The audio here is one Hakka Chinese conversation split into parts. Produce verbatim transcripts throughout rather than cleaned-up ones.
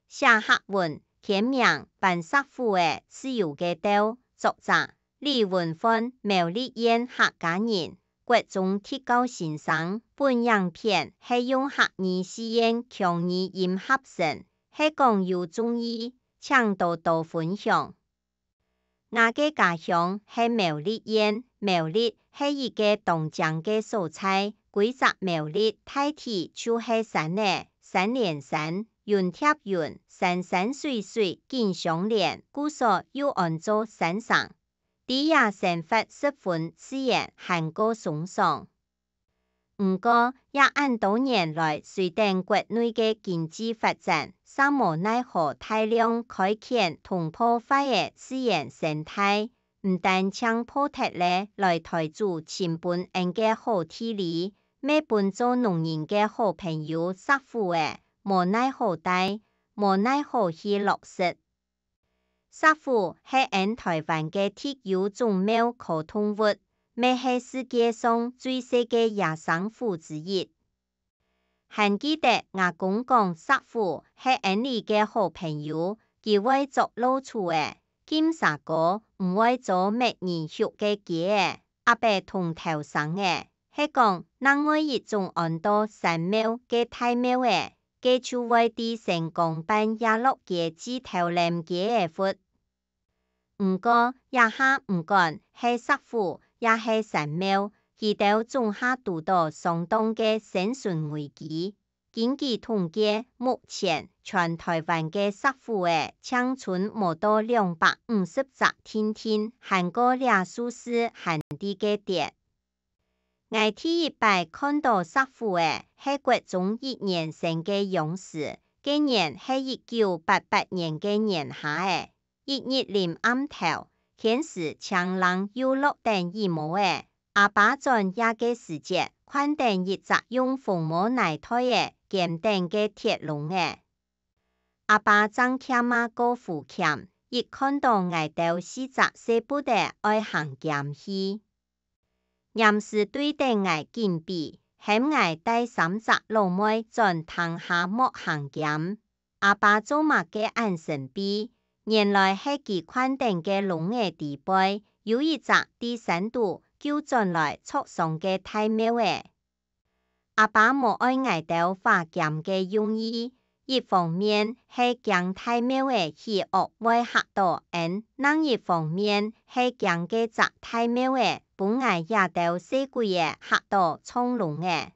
寫客文，填名，扮石虎仔，自由个兜。作者：李文煥，苗栗縣客家人，國中特教先生。本影片係用客語四縣腔語音合成，係講有中意，請多多分享。 𠊎个家鄉係苗栗縣，苗栗係一個當靚个所在，歸隻苗栗大體就係山仔，山連山，雲貼雲，山山水水緊相連，故所又安做山城。在這生活十分自然，還過鬆爽。 毋過，這恁多年來，隨等國內个經濟發展，煞無奈何大量開墾同破壞个自然生態，毋單淨破忒了來台主親分𫣆个好地理，乜分做農人个好朋友石虎仔，無奈何戴，無奈何去落實。 石虎係𫣆臺灣个特有種貓科動物，乜係世界上最細个野生虎之一。還記得吾公講石虎係𫣆俚个好朋友，佢會捉老鼠仔，撳蛇哥，毋會捉搣人畜个雞仔，鴨仔同頭牲仔。係講另外一種安到山貓个大貓仔， 該就會在山崗扮夜落街齎頭揇雞仔窟。毋過，這下毋管係石虎也係山貓，佢兜總下堵著相當个生存危機。根據統計，目前全臺灣个石虎仔淨伸無到兩百五十隻定定，還過這數字還在該跌。 𠊎第一擺看著石虎仔係國中一年生个樣時，該年係一九八八年个年下仔，一日臨暗頭，天時清冷又落等雨毛仔。阿爸轉夜个時節，看等一隻用紅毛泥袋仔兼等个鐵籠仔。阿爸正徛啊過扶徛，一看著𠊎兜四隻細孛仔愛行兼去， 黏時對等𠊎緊比，喊𠊎帶三隻老妹轉廳下莫行兼。阿爸做麼个恁神祕？原來係佢看等个籠仔底背有一隻在山肚救轉來著傷个大貓仔。 阿爸無愛𠊎兜花兼个用意，一方面係驚大貓仔起惡會嚇著𫣆，另一方面係驚該隻大貓仔分𠊎這兜細鬼仔嚇著撞籠仔。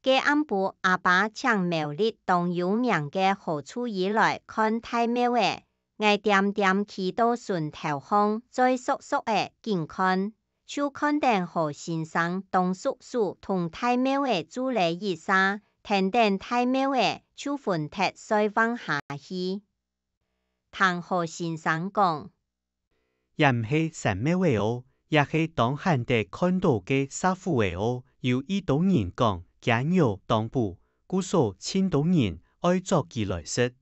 該暗晡，阿爸請苗栗當有名个何處姨來看大貓仔，𠊎恬恬企到脣頭項，嘴縮縮仔緊看。 就看等何先生當熟手同大貓仔蹙了一下，跈等大貓仔就昏忒睡橫下去。聽何先生講：「這毋係山貓仔哦，這係當罕得看著个石虎仔哦，有已多人講厥肉當補，故所盡多人愛捉佢來食。」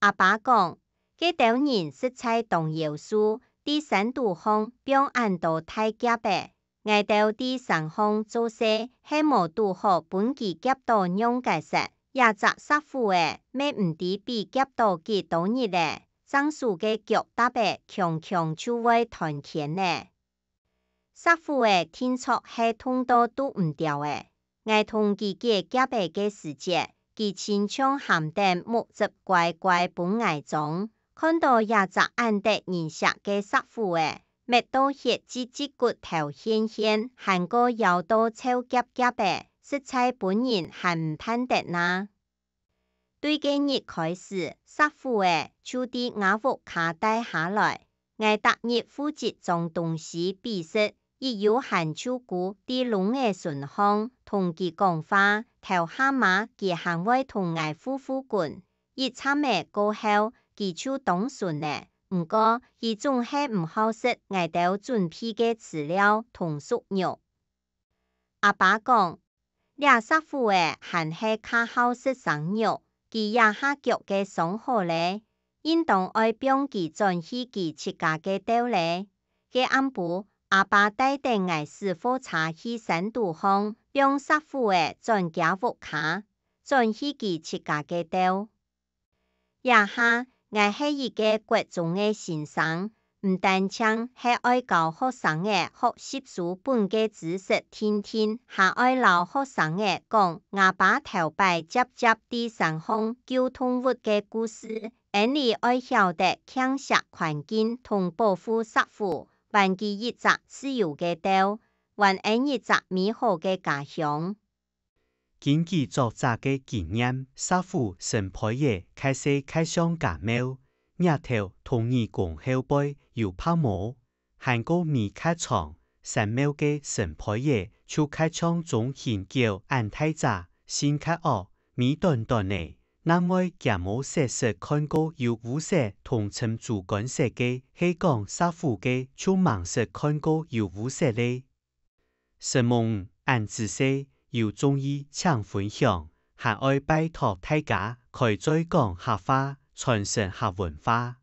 阿爸講：「該兜人實在當夭壽，在山肚項放恁多大夾仔，𠊎兜在山項做事，係無堵好分佢夾著仰結煞。這隻石虎仔乜毋知被夾著幾多日了，正手个腳踏仔強強就會斷牽了。」 石虎仔定著係痛到拄毋牢仔。𠊎同佢解夾仔个時節，佢親像銜等木汁乖乖分𠊎裝。看著這隻恁得人惜个石虎仔，搣到血跡跡、骨頭現現，還過枵到臭夾夾仔，實在分人喊毋盼得哪。 對該日開始，石虎仔就在吾屋下戴下來。𠊎逐日負責裝東西畀食，一有閒就跍在籠仔脣項同佢講話，頭下嫲佢還會同𠊎呼呼滾。一站仔過後，佢就當順了，毋過佢總係毋好食𠊎兜準備个飼料同熟肉。 阿爸講：「這石虎仔還係較好食生肉，佢這下腳个傷好了，應當愛放佢轉去佢自家个竇了。」該暗晡，阿爸帶等𠊎駛貨車去山肚項，放石虎仔轉厥屋下，轉去佢自家个竇。這下，𠊎係一個國中个先生，毋單淨係愛教學生仔學習書本个知識定定，還愛摎學生仔講吾爸頭擺輒輒在山項救動物个故事。 𫣆俚愛曉得慶惜環境同保護石虎，還佢一隻自由个竇，還𫣆一隻美好个家鄉。根據作者个經驗，石虎成胚仔較細較像家貓，額頭同耳公後背有白毛， 還過尾較長，山貓个成胚仔就較像中型狗恁大隻，性較惡，尾短短仔。另外，厥毛色識看過有烏色同深豬肝色个，係講石虎个就吂識看過有烏色咧。承蒙恁仔細，有中意請分享，還愛拜託大家開嘴講客話，傳承客文化。